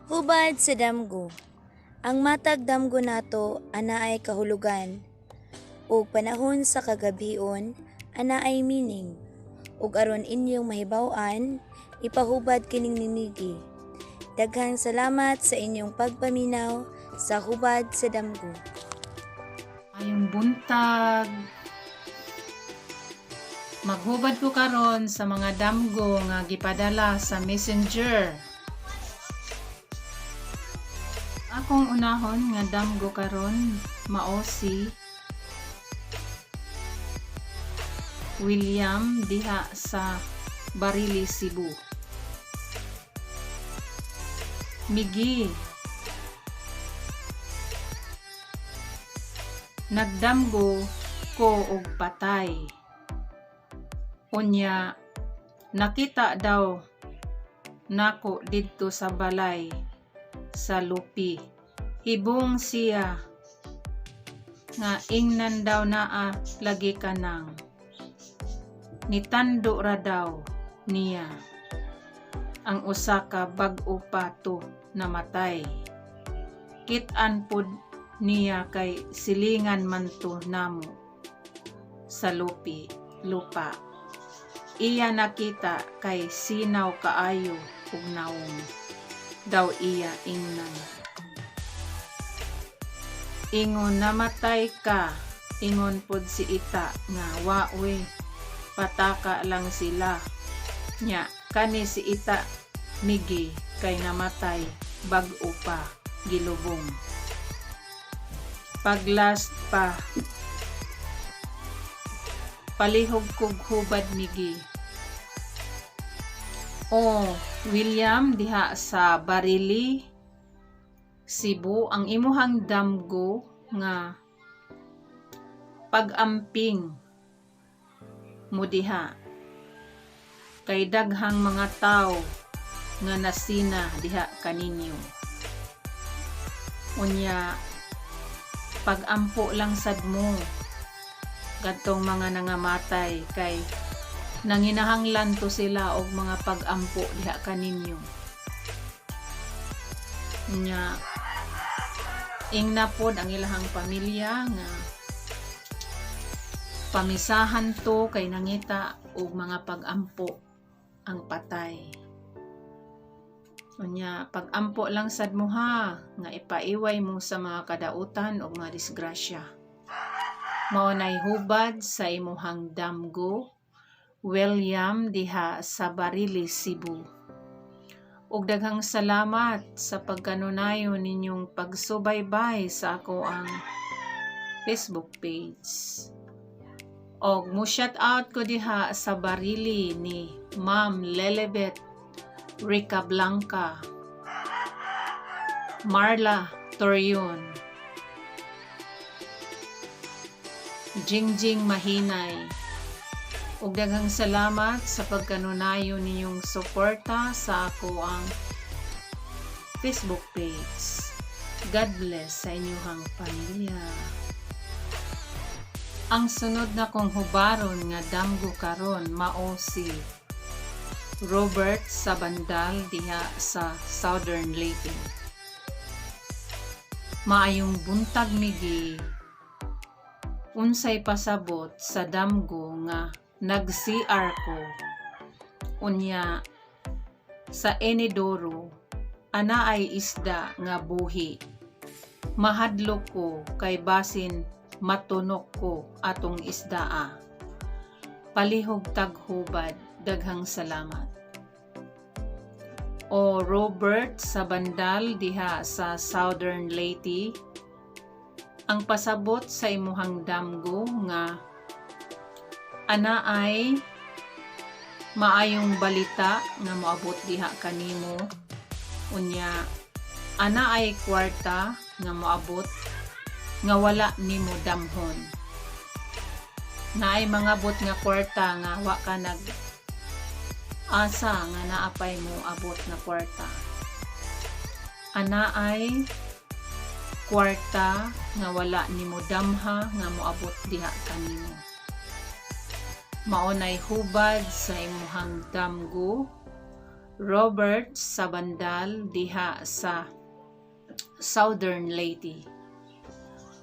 Hubad sa damgo. Ang matag damgo nato anaay kahulugan ug panahon sa kagabhion anaay meaning. Ug aron inyong mahibaw-an, ipahubad kining ni Miggy. Daghang salamat sa inyong pagpaminaw sa Hubad sa Damgo. Maayong buntag. Maghubad ko karon sa mga damgo nga gipadala sa Messenger. Akong unahon nga damgo karon mao si William diha sa Barili, Cebu. Migi, nagdamgo ko og patay. Unya nakita daw nako didto sa balay sa Lupi. Hibong siya nga ingnan daw naa lagi kanang nitando ra daw niya ang usa ka bag-o pa to namatay. Kit-an pod niya kay silingan man to namo sa Lupi, lupa. Iya nakita kay sinaw kaayo ug nawong daw iya ingnan. Ingon namatay ka, ingon pod si Ita nga wa uy, pataka lang sila. Nya kani si Ita Migi kay namatay bag-o pa gilubong. Pag last pa palihog kog hubad, Migi. O William diha sa Barili, Cebu, ang imuhang damgo nga pag-amping mo diha kay daghang mga tawo nga nasina diha kaninyo. Unya pag-ampo lang sad mo kadtong mga nangamatay kay nanginahanglan to sila og mga pag-ampo diha kaninyo. Nya ingna pod ang ilahang pamilya nga pamisahan to kay nangita og mga pag-ampo ang patay. Unya pag-ampo lang sad mo ha nga ipaiway mo sa mga kadautan ug mga disgrasya. Mao nay hubad sa imuhang damgo, William diha sa Barili, Cebu. Ug daghang salamat sa pagkanunayon ninyong pagsubaybay sa akoang Facebook page. Og mo shout out ko diha sa Barili ni Ma'am Lelebet Rica Blanca, Marla Torion, Jingjing Mahinay. Ug daghang salamat sa pagkanunayon ninyong suporta sa akoang Facebook page. God bless sa inyong pamilya. Ang sunod na kong hubaron nga damgo karon mao si Robert Sabandal diha sa Southern Leyte. Maayong buntag, Migi. Unsay pasabot sa damgo nga nag-CR ko? Unya sa inidoro ana ay isda nga buhi. Mahadlok ko kay basin matunok ko atong isdaa. Palihog taghubad, daghang salamat. O Robert Sabandal diha sa Southern Leyte, ang pasabot sa imuhang damgo nga ana ay maayong balita nga moabot diha kanimo. Unya ana ay kwarta nga moabot nga wala nimo damhon. Naay mangabot nga kwarta nga wa ka nag asa nga naapay mo abot nga kwarta. Ana ay kwarta nga wala nimo damha nga moabot diha kanimo. Mao nay hubad sa imuhang damgo, Robert Sabandal diha sa Southern Leyte.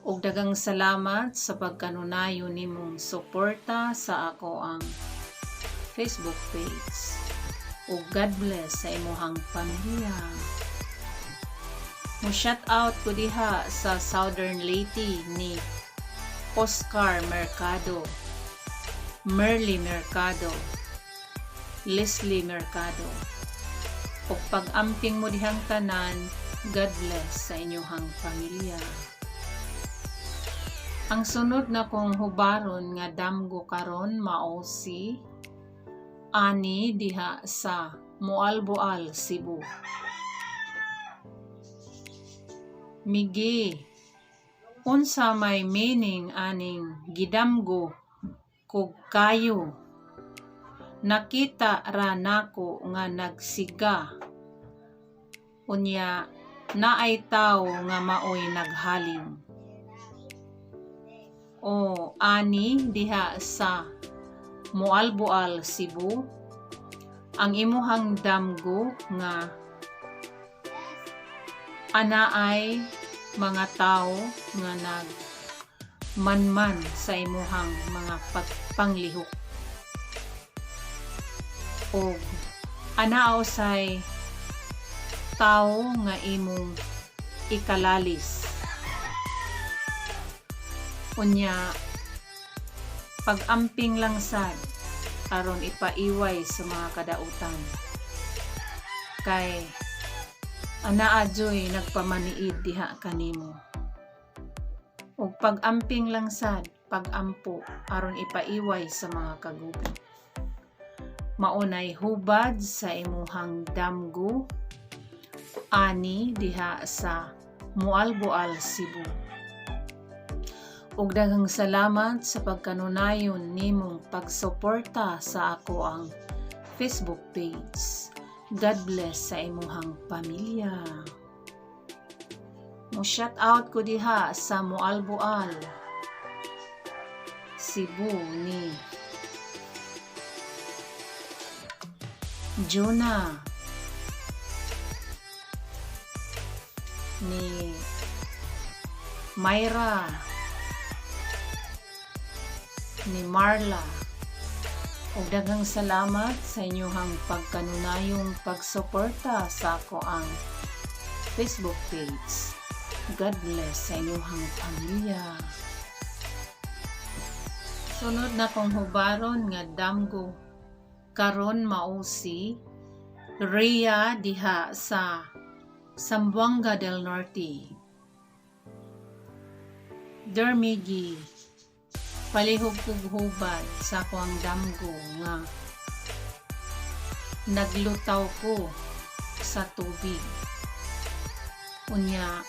Ug daghang salamat sa pagkanunayon nimong suporta sa akoang Facebook page. Ug God bless sa imuhang pamilya. Mo shout out ko diha sa Southern Leyte ni Oscar Mercado, Merly Mercado, Leslie Mercado. Ug pag-amping mo dihang tanan, God bless sa inyong pamilya. Ang sunod na kong hubaron nga damgo karon mao si Ani diha sa Moalboal, Cebu. Migi, unsa may meaning aning gidamgo kog kayo? Nakita ra nako nga nagsiga. Unya naay tawo nga maoy naghaling. O Ani diha sa Moalboal, Cebu, ang imuhang damgo nga anaay mga tao nga nag manman sa imuhang mga pagpanglihok. Og anaa usay tao nga imong ikalalis. Unya pag-amping lang sad aron ipaiway sa mga kadautan. Kay anaa juy nagpamaniid diha kanimo. Ug pag-amping lang sad, pag-ampo aron ipaiway sa mga kagubo. Maunay hubad sa imuhang damgo, Ani diha sa Moalboal, Cebu. Ug daghang salamat sa pagkanunayon nimong pagsuporta sa akoang Facebook page. God bless sa imuhang pamilya. Mo shout out ko diha sa Moalboal, Cebu ni Jonah, ni Myra, ni Marla. Ug daghang salamat sa inyong pagkanunayong pagsuporta sa akoang Facebook page. God bless sa inyong pamilya. Sunod na kong hubaron nga damgo karon mao si Rhea diha sa Zamboanga del Norte. Dear Miggy, palihog kog hubad sa akoang damgo nga naglutaw ko sa tubig. Unya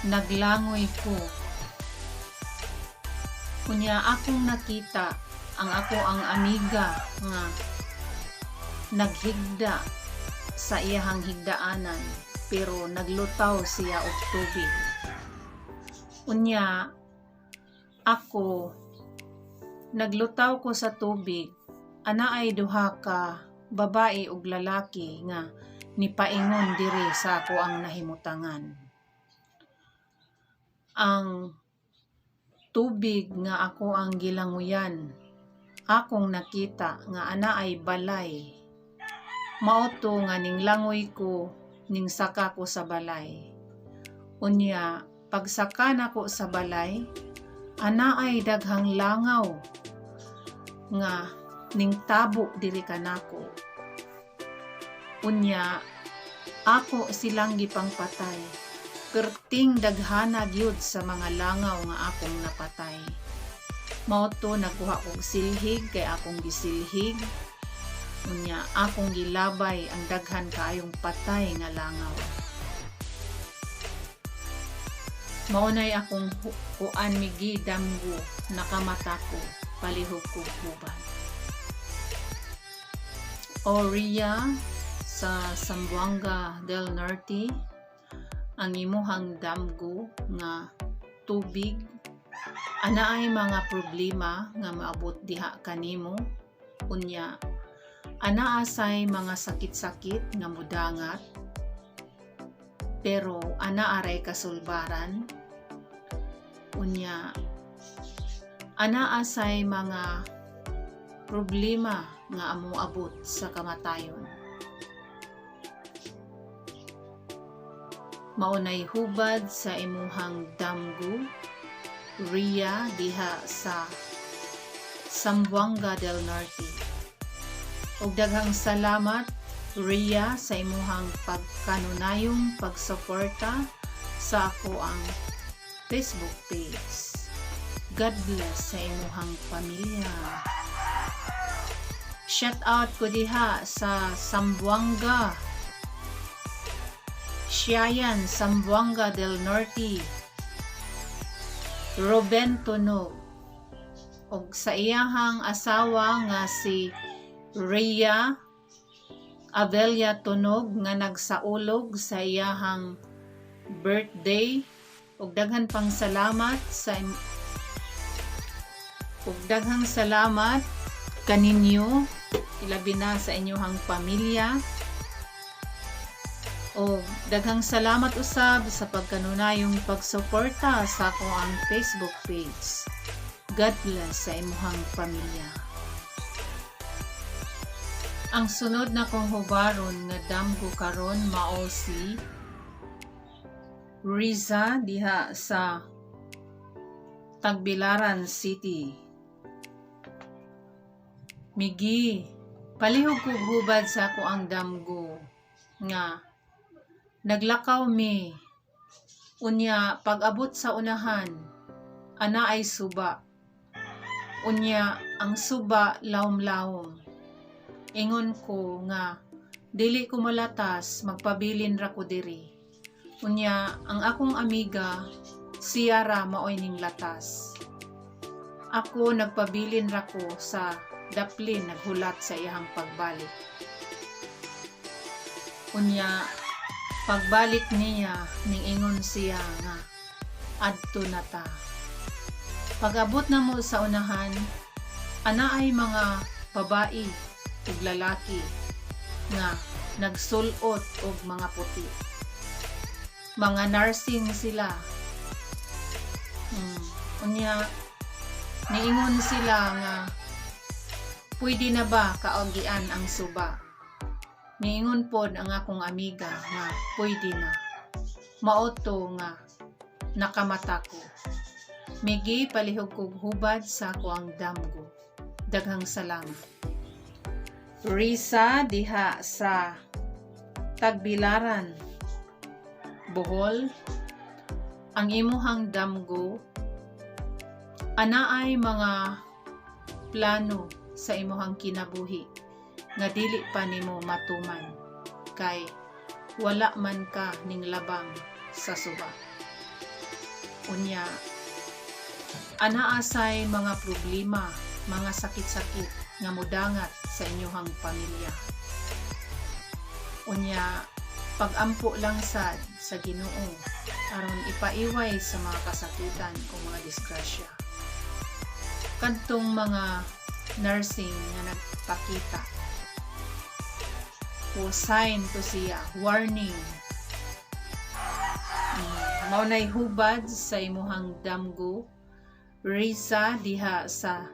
naglangoy ko. Unya akong nakita ang akoang amiga nga naghigda sa iyahang higdaanan, pero naglutaw siya og tubig. Unya ako naglutaw ko sa tubig, anaay duha ka babae ug lalaki nga nipaingon diri sa akoang nahimutangan. Ang tubig nga akoang gilanguyan, akong nakita nga anaay balay. Mao to nga ning langoy ko, ning saka ko sa balay. Unya pagsaka nako sa balay, anaay daghang langaw nga ning tabo diri kanako. Unya ako silang gipangpatay. Perting daghana gyud sa mga langaw nga akong napatay. Mao to nagkuha kog silhig kay akong gisilhig. Unya akong gilabay ang daghan kaayong patay nga langaw. Mao nay akong kuan, Migi, damgo nakamata ko, palihog ko hubad. Oria sa Zamboanga del Norte, ang imuhang damgo nga tubig, anaay mga problema nga maabot diha kanimo. Unya Anaa say mga sakit-sakit nga mudangat, pero anaa ray kasulbaran. Unya anaa say mga problema nga moabot sa kamatayon. Maunay hubad sa imuhang damgo, Ria, diha sa Zamboanga del Norte. Ug daghang salamat, Ria, sa imuhang pagkanunayong pagsuporta sa akoang Facebook page. God bless sa imuhang pamilya. Shout out ko diha sa Zamboanga. Siayan, Zamboanga del Norte. Ruben Tunog. Og sa iyahang asawa nga si Rhea Avelia Tunog nga nagsaulog sa iyahang birthday, ug daghang salamat kaninyo, ilabi na sa inyong pamilya, o daghang salamat usab sa pagkanunayong pagsuporta sa akoang Facebook page. God bless sa imuhang pamilya. Ang sunod na kong hubaron nga damgo karon mao si Riza diha sa Tagbilaran City. Migi, palihog kog hubad sa akoang damgo nga naglakaw mi. Unya pag-abot sa unahan, ana ay suba. Unya ang suba lawom-lawom. Ingon ko nga dili ko malatas, magpabilin ra ko diri. Unya ang akong amiga, siya ra maoy ning latas. Ako, nagpabilin ra ko sa daplin, naghulat sa iyang pagbalik. Unya pagbalik niya, ningingon siya nga adto na ta. Pag-abot na mo sa unahan, ana ay mga babae ug lalaki nga nagsulot og mga puti. Mga nursing sila. Unya niingon sila nga pwede na ba kaagian ang suba. Niingon pod ang akong amiga nga pwede na. Mao to nga nakamata ko. Migi, palihog kog hubad sa akoang damgo. Daghang salamat. Risa diha sa Tagbilaran, Bohol, ang imuhang damgo, anaay mga plano sa imuhang kinabuhi nga dili pa nimo matuman kay wala man ka ning labang sa suba. Unya anaa say mga problema, mga sakit-sakit nga mudangat sa inyuhang pamilya. Unya pagampo lang sad sa Ginoo aron ipaiway sa mga kasakitan o mga disgrasya. Kadtong mga nursing nga nagpakita o sign to siya, warning. Mao nay hubad sa imuhang damgo, Risa, diha sa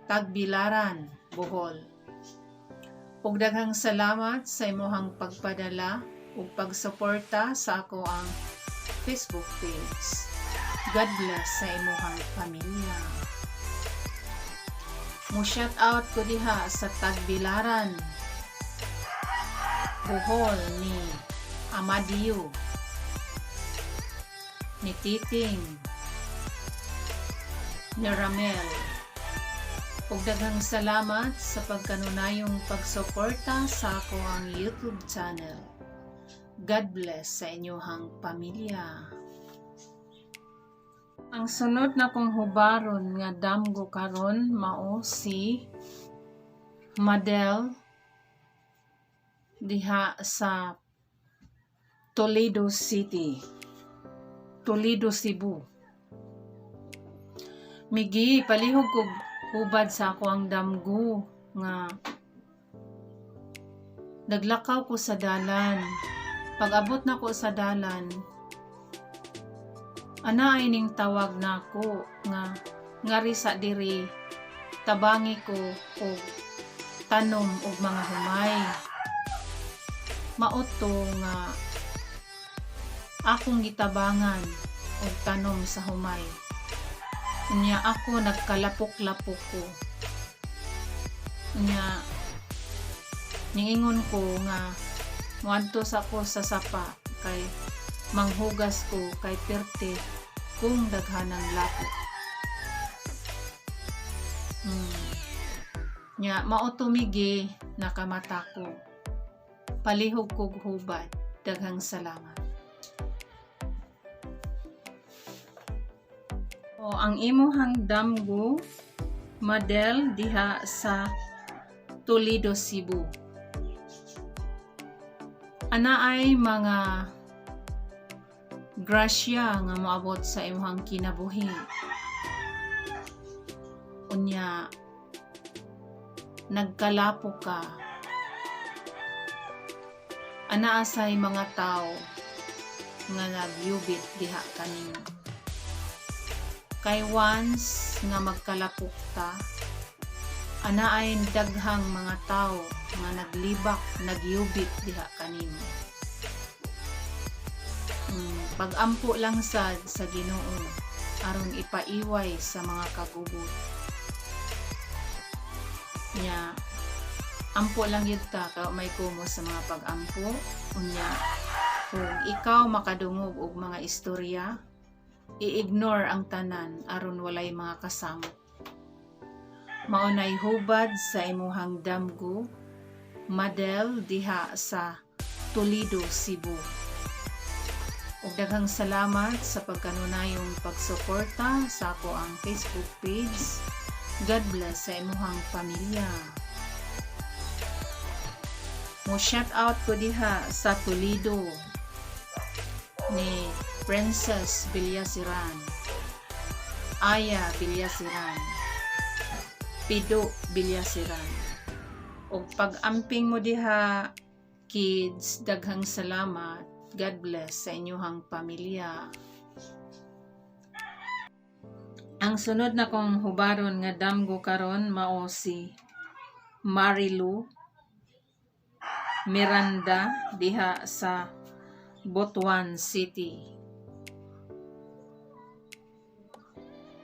Tagbilaran, Bohol. Ug daghang salamat sa imuhang pagpadala ug pagsuporta sa akoang Facebook page. God bless sa imuhang pamilya. Mo shout out ko diha sa Tagbilaran, Bohol ni Amadio, ni Titing, ni Ramel. Ug daghang salamat sa pagkanunayong pagsuporta sa akoang YouTube channel. God bless sa inyong pamilya. Ang sunod na kong hubaron nga damgo karon mao si Madel diha sa Toledo City, Toledo, Cebu. Migi, palihog kog hubad sa akoang damgo nga Naglakaw ko sa dalan. Pag-abot nako sa dalan, ana ay ning tawag nako nga ngari sa diri, tabangi ko og tanom og mga humay. Mao to nga akong gitabangan og tanom sa humay. Unya ako nagkalapok-lapok ko. Unya ningingon ko nga muadto sa ko sa sapa kay manghugas ko kay perte kung daghanang lapok. Nya mao to, Miggy, nakamata ko. Palihog kog hubad. Daghang salamat. O ang imuhang damgo, Madel, diha sa Toledo, Cebu. Ana ay mga grasya nga moabot sa imuhang kinabuhi. Unya nagkalapok ka. Anaa say mga tao nga nagyubit diha kanimo. Kay once nga magkalapok ta, ana ay daghang mga tao nga naglibak, nagyubit diha kanimo. Pag-ampo lang sad sa Ginoo aron ipaiway sa mga kagubot. Nya ampo lang yun ta ka may kumo sa mga pag-ampo. Unya kung ikaw makadungog og mga istorya, i-ignore ang tanan aron walay mga kasamot. Mao nay hubad sa imuhang damgo, Madel, diha sa Toledo, Cebu. Ug daghang salamat sa pagkanunayong pagsuporta sa akoang Facebook page. God bless sa imuhang pamilya. Mo shout out ko diha sa Toledo ni Princess Villasiran, Aya Villasiran, Pido Villasiran. Og pag-amping mo diha, kids, daghang salamat. God bless sa inyuhang pamilya. Ang sunod na kong hubaron nga damgo karon mao si Marilu Miranda diha sa Butuan City.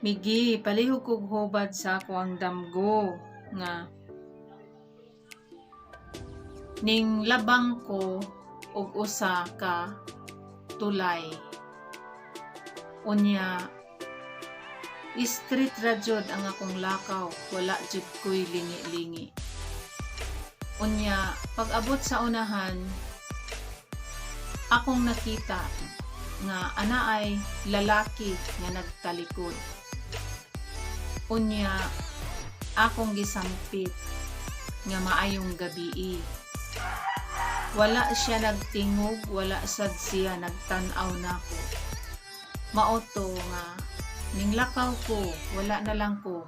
Migi, palihog kog hubad sa ako ang damgo nga ning labang ko og usa ka tulay. Unya street ra jud ang akong lakaw, wala jud ko'y lingi-lingi. Unya pag abot sa unahan, akong nakita nga ana ay lalaki nga nagtalikod. Unya akong gisampit nga maayong gabii. Wala siya nagtingog, wala sad siya nagtan-aw nako. Mao to nga ninglakaw ko, wala na lang ko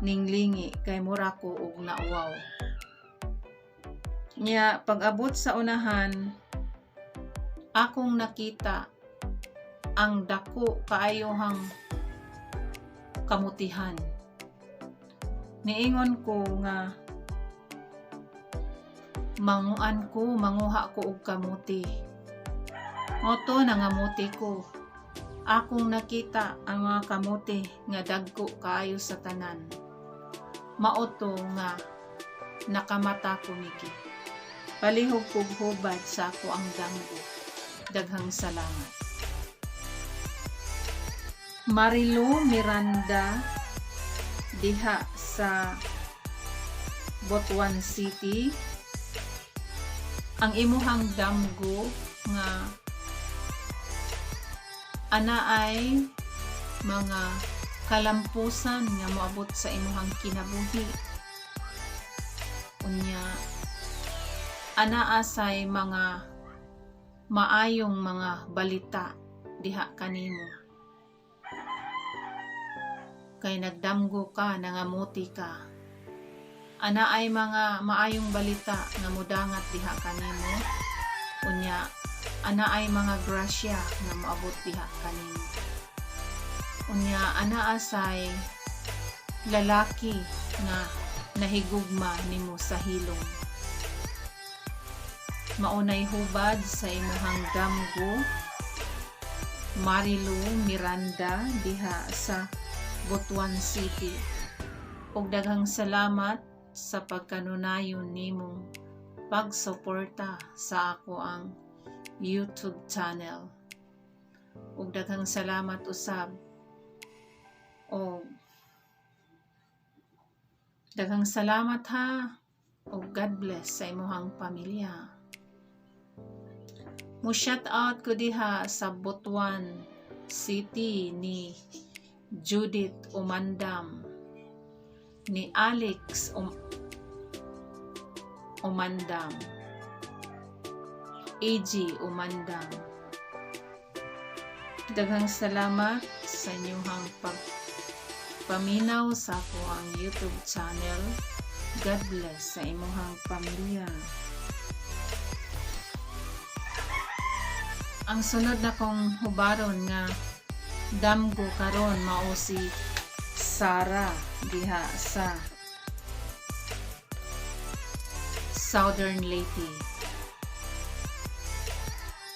ninglingi kay mura ko og nauwaw. Nya pag-abot sa unahan, akong nakita ang dako kaayohang kamutihan. Niingon ko nga manguan ko, manguha ko og kamuti. Mao to nangamuti ko. Akong nakita ang mga kamuti nga dagko kaayo sa tanan. Mao to nga nakamata ko, Miki. Palihog kog hubad sa ako ang damgo. Daghang salamat. Marilu Miranda diha sa Butuan City. Ang imuhang damgo nga ana ay mga kalampusan nga moabot sa imuhang kinabuhi. Unya ana asay mga maayong mga balita diha kanimo. Kay nagdamgo ka, nangamuti ka. Ana ay mga maayong balita nga mudangat diha kanimo. Unya ana ay mga grasya nga moabot diha kanimo. Unya ana asay lalaki nga nahigugma nimo sa hilom. Maunay hubad sa imuhang damgo, Marilu Miranda, diha sa Butuan City. Ug daghang salamat sa pagkanunayon nimong pagsuporta sa ako ang YouTube channel. Ug daghang salamat usab. Og daghang salamat ha. Ug God bless sa imuhang pamilya. Mo shout out ko diha sa Butuan City ni Judith Umandam, ni Alex Umandam, AG Umandam. Daghang salamat sa inyong pagpaminaw sa ako ang YouTube channel. God bless sa imuhang pamilya. Ang sunod na kong hubaron nga damgo karon mao si Sara diha sa Southern Leyte.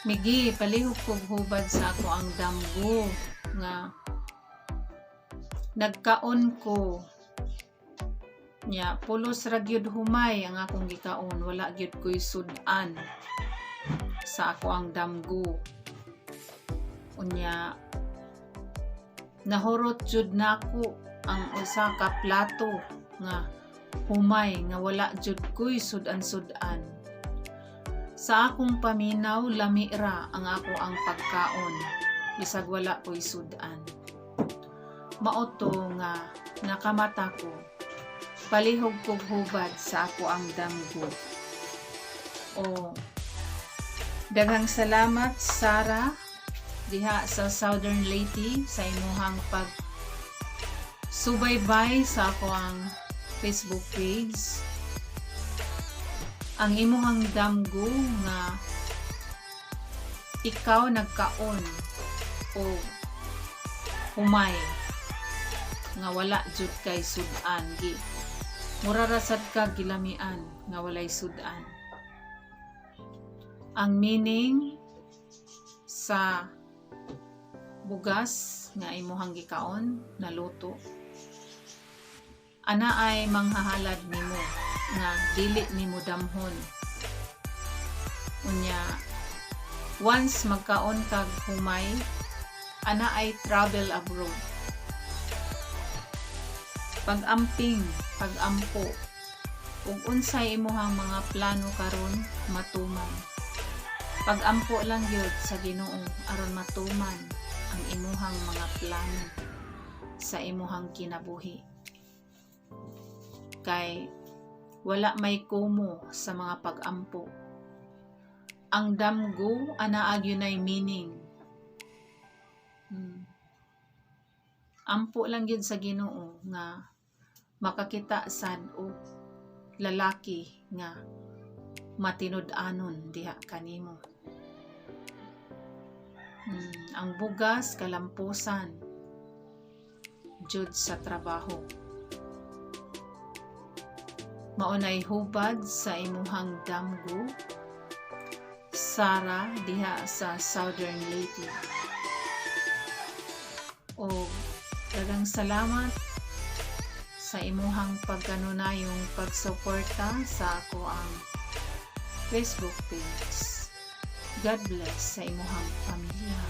Migi, palihog kog hubad sa ako ang damgo nga nagkaon ko nya pulos ra gyud humay ang akong gikaon, wala gyud ko'y sud-an sa ako ang damgo. Unya nahurot jud nako ang usa ka plato nga humay nga wala jud ko'y sud-an-sud-an. Sa akong paminaw, lami ra ang ako ang pagkaon bisag wala ko'y sud-an. Mao to nga nakamata ko. Palihog kog hubad sa ako ang damgo. O daghang salamat, Sara, diha sa Southern Leyte sa imuhang pag subaybay sa ako ang Facebook page. Ang imuhang damgo nga ikaw nagkaon o humay nga wala jud kay sud-an, gi mura ra sad ka gilamian nga walay sud-an. Ang meaning sa bugas nga imuhang gikaon naluto, ana ay manghahalad nimo nga dili nimo damhon. Unya once magkaon kag humay, ana ay travel abroad, pag-amping, pag-ampo ug unsay imuhang mga plano karon matuman. Pag-ampo lang gyud sa Ginoo aron matuman ang imuhang mga plano sa imuhang kinabuhi, kay wala may kumo sa mga pag-ampo. Ang damgo, ana gyud meaning. Ampo lang gyud sa Ginoo nga makakita sad og lalaki nga matinud-anon diha kanimo. Ang bugas, kalampusan jud sa trabaho. Maunay hubad sa imuhang damgo, Sara, diha sa Southern Leyte. O daghang salamat sa imuhang pagkanunayong pagsuporta sa ako ang Facebook page. God bless sa imuhang pamilya.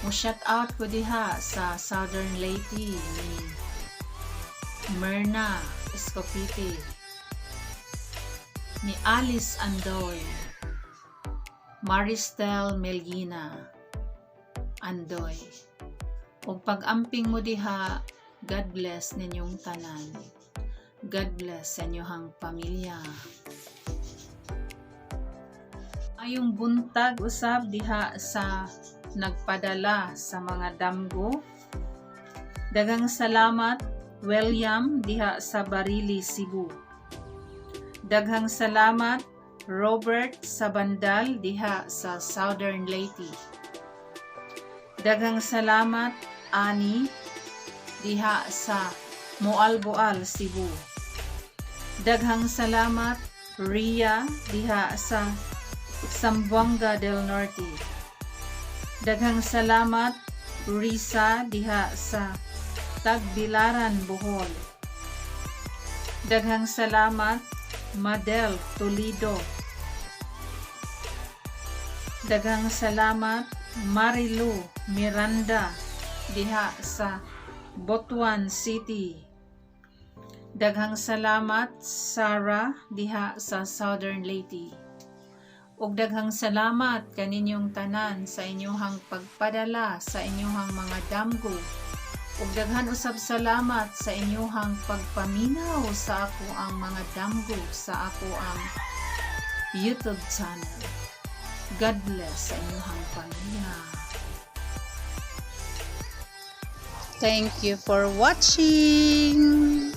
Mo shout out ko diha sa Southern Leyte ni Myrna Escopite, ni Alice Andoy, Maristel Melgina Andoy. Ug pag-amping mo diha, God bless ninyong tanan. God bless sa inyong pamilya. Ayong buntag usab diha sa nagpadala sa mga damgo. Daghang salamat. William diha sa Barili, Cebu. Daghang salamat, Robert Sabandal diha sa Southern Leyte. Daghang salamat, Ani diha sa Moalboal, Cebu. Daghang salamat, Ria diha sa Zamboanga del Norte. Daghang salamat, Risa diha sa Tagbilaran, Bohol. Daghang salamat, Madel Toledo. Daghang salamat, Marilu Miranda diha sa Butuan City. Daghang salamat, Sarah diha sa Southern Leyte. Ug daghang salamat kaninyong tanan sa inyong pagpadala sa inyong mga damgo. Ug daghan usab salamat sa inyong pagpaminaw sa akoang mga damgo sa akoang YouTube channel. God bless sa inyong pamilya. Thank you for watching.